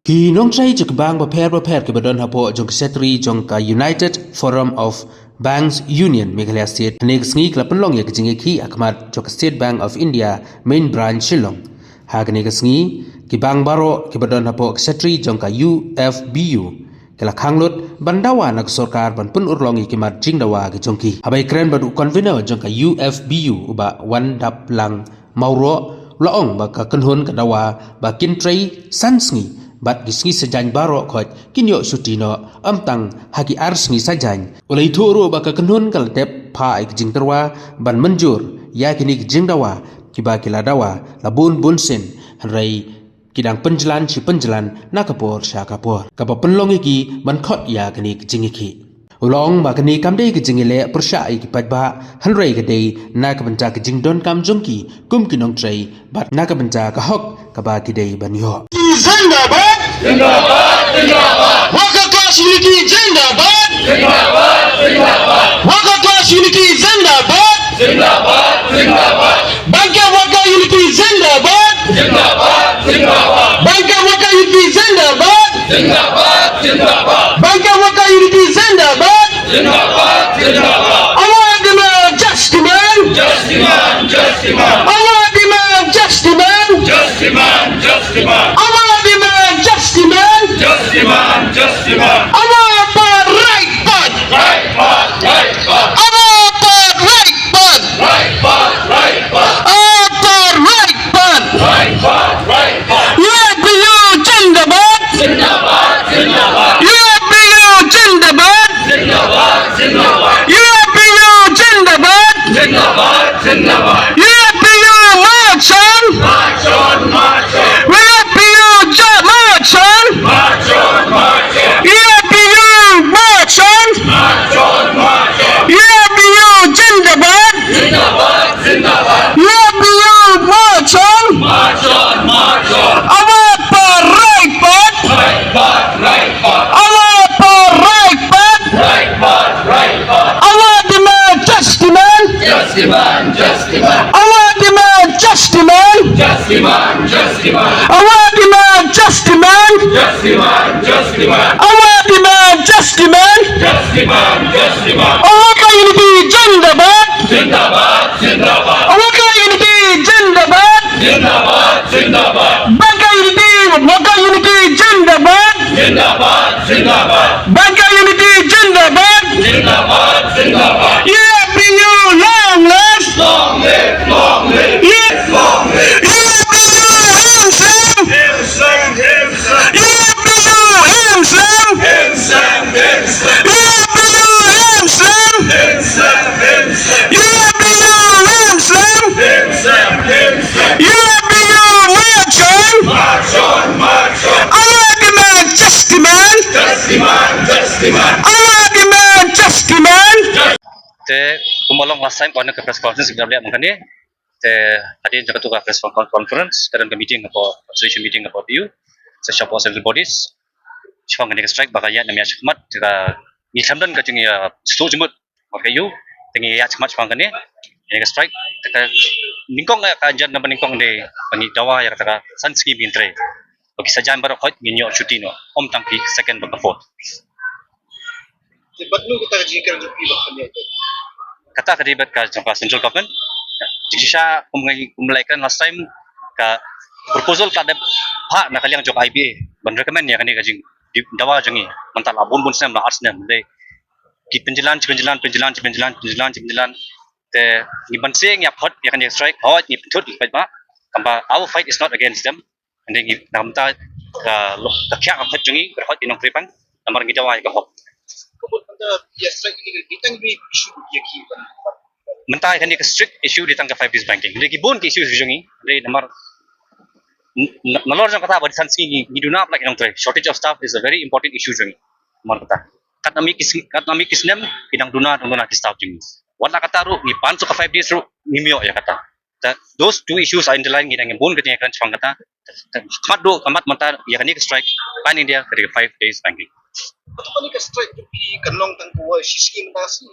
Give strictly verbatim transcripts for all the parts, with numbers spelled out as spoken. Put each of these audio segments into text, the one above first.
Ki nongtrei jong ki bank bapher bapher kiba don hapoh jong ka secretary jong ka United Forum of Banks Union Meghalaya State, hynne ka sngi ki la pynlong ïa ka jingïakhih ha khmat jong ka State Bank of India Main Branch Shillong. Ha kane ka sngi, ki bank baroh kiba don hapoh ka secretary jong ka U F B U ki la khang lut ban dawa na ka sorkar ban pynurlong ïa ki mat jingdawa ki jong ki. Haba ïakren bad u convener jong ka U F B U, u Bah Wandaplang Mawroh, u la ong ba ka kynhun ka dawa ba kin trei san sngi bad ki sngi saitjaiñ baroh khoit kin ïoh shuti noh, ym tang ha ki ar sngi saitjaiñ. U la ïathuh ruh ba ka kynhun ka la dep phah ïa ka jingtyrwa ban mynjur ïa kine ki jingdawa kiba ki la dawa la bun bun sien, hynrei ki dang pynjlan shi pynjlan na ka por sha ka por, kaba pynlong ïa ki ban khot ïa kane ka jingïakhih. U la ong ba kane kam dei ka jingïaleh pyrshah ïa ki paidbah, hynrei ka dei na ka bynta ka jingdonkam jong ki kum ki nongtrei bad na ka bynta ka hok kaba ki dei ban ïoh. Zindabad! Zindabad! Zindabad! Worker Class Unity Zindabad! Zindabad! Zindabad! Worker Class Unity Zindabad! Zindabad! Zindabad! Banker Worker Unity Zindabad! Zindabad! Zindabad! Banker Worker Unity Zindabad! Zindabad! Zindabad! Banker Worker Unity Zindabad! Zindabad! Zindabad! Our demand, just demand! Just demand! Just demand! Our demand, just demand! Just demand! Just demand! Our demand, just demand! Just demand! Just demand! Our path, right path! Right path! Right path! Our path, right path! Right path! Right path! Our path, right path! Right path! Right path! U F B U Zindabad! Zindabad! Zindabad! U F B U Zindabad! Zindabad! Zindabad! U F B U Zindabad! Zindabad! Zindabad! U F B U march on! March on! March on! U F B U ja-, march on! March on! March on! U F B U march on! March on! March on! U F B U Zindabad! Zindabad! Zindabad! U F B U march on! March on! March on! Our path, right path! Right path! Right path! Our path, right path! Right path! Right path! Our demand, just demand! Just demand! Just demand! Our demand, just demand! Just demand! Just demand! Our demand, just demand! Just demand! Just demand! Our demand, just demand! Just demand! Just demand! Worker Unity Zindabad! Zindabad! Zindabad! Worker Unity Zindabad! Zindabad! Zindabad! Banker Unity! Worker Unity Zindabad! Zindabad! Zindabad! Banker Unity Zindabad! Zindabad! Zindabad! U F B U long live! Long live! Long live! U F B U long live! Long live! Long live! U F B U M SLAM! M SLAM! M SLAM! U F B U M SLAM! M SLAM! M SLAM! U F B U M SLAM! M SLAM! M SLAM! U F B U M SLAM! M SLAM! M SLAM! U F B U march on! March on! March on! Our demand, just demand! Just demand! Just demand! Our demand, just demand! Te kumba long last time, kane ka press conference ka dang leh mynta ne. Te hadien jong katu ka press con-, conference, ka don ka meeting hapoh, association meeting hapoh P U, sa shapoh central bodies. Shaphang kane ka strike ba ka ïaid ne ym ïaid shakhmat, te ka ngi khlem don ka jingïasoh jingmut bad ka U, te ngi ïaid shakhmat shaphang kane, kane ka strike, te ka nyngkong, ka jan namba nyngkong de ba ngi dawa ïa kata ka san sngi ba ngin trei. Ba ki saitjaiñ baroh khoit ngin ïoh shuti noh, ym tang ki second bad ka fourth. Te bad nu kata ka jingkren jong phi ba kane? Kata ka dei bad ka jong ka central government. Jingshisha kum ngi, kum la ïakren last time, ka proposal ka dep phah na ka liang jong ka I B A ban recommend ïa kane ka jingdawa jong ngi. Mynta la bun bun snem, la ar snem. Dei ki pynjlan, ki pynjlan, pynjlan, ki pynjlan, pynjlan, ki pynjlan. Te ngi ban seng ïa phot ïa kane ka strike, hooid ngi pynthut ïa ki paidbah. Tangba our fight is not against them. Hynrei ngi, na ka bynta ka, ka khiah ka phet jong ngi, ka dei hooid ki nongtrei bank, namar ngi dawa ïa ka hok. Ka mut mynta ïa strike kine ki tang ki issue ïa ki ban, ban. Mynta kane ka strict issue dei tang ka five days banking. Hynrei ki bun ki issue jong ngi, hynrei namar n-, n-, nalor jong kata ba dei san sngi ngi, ngi duna palat ki nongtrei. Shortage of staff is a very important issue jong ngi. Namar kata. Katno mih ki s-, katno mih ki snem, ki dang duna, dang duna ki staff jong ngi. Wat la kata ruh, ngi pan suk ka five days ruh, ngim ïoh ïa kata. Te those two issues are interlinked, ngi dang ïa bun ka jingïakren shaphang kata. Te khmat duh, ka mat mynta ïa kane ka strike pan India ka dei ka five days banking. Kato kane ka strike jong phi kan long tang kawei shi sngi mynta shi.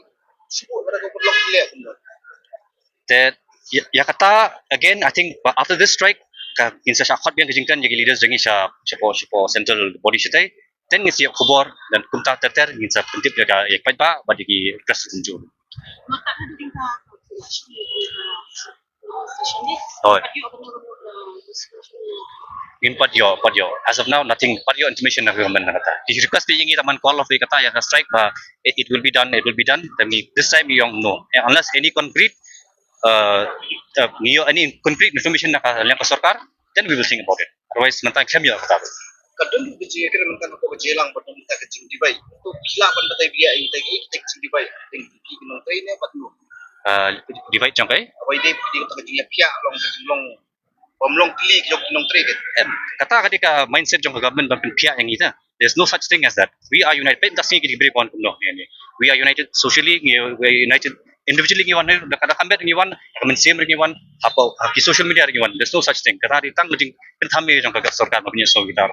Shu buh lada ka long leh kumno. Te ïa, ïa kata again, I think after this strike ka, ngin sa shah khot biang ka jingkren ïa ki leaders jong ngi sha, shapoh, shapoh central body shatai. Then ngin sa ïoh khubor, then kumta ter ter ngin sa pyntip ïa ka, ïa ka paidbah bad ïa ki request kumjuh. Hooid. Ngim pat ïoh, pat ïoh. As of now, nothing. Pat ïoh intimation na ka government na kata. Ki request ïa ngi, tang ban call off ïa kata, ïa ka strike, ba it, it will be done, it will be done. Tang ngi this time ngi ong no. Eh, unless any concrete, uh, uh, ngi ïoh any concrete information na ka liang ka sorkar, then we will think about it. Otherwise, mynta khlem ïoh kata. Ka don ruh ka jingïakren mynta na ka jingïalang bad mynta ka jingdivide. To phi lah ban batai biang ïa kita ki, kita ki jingdivide. Teng ki nongtrei ne bad no. Uh, divide jong kai? Wai dei, dei kata ka jingïaphiah long, ka jinglong, bym long kli jong ki nongtrei ke. Em, kata ka dei ka mindset jong ka government ban pynphiah ïa ngi ta. There's no such thing as that. We are united. Peit mynta sngi ki dei ki briew ban kumno ïa ngi. We are united socially, ngi, we are united individually, ngi wan, da ka, da ka met ngi wan, da ka mynsiem ngi wan, hapoh, ha ki social media ngi wan. There's no such thing. Kata dei tang ka jingpynthame jong ka sorkar ban pynïasnoh kita.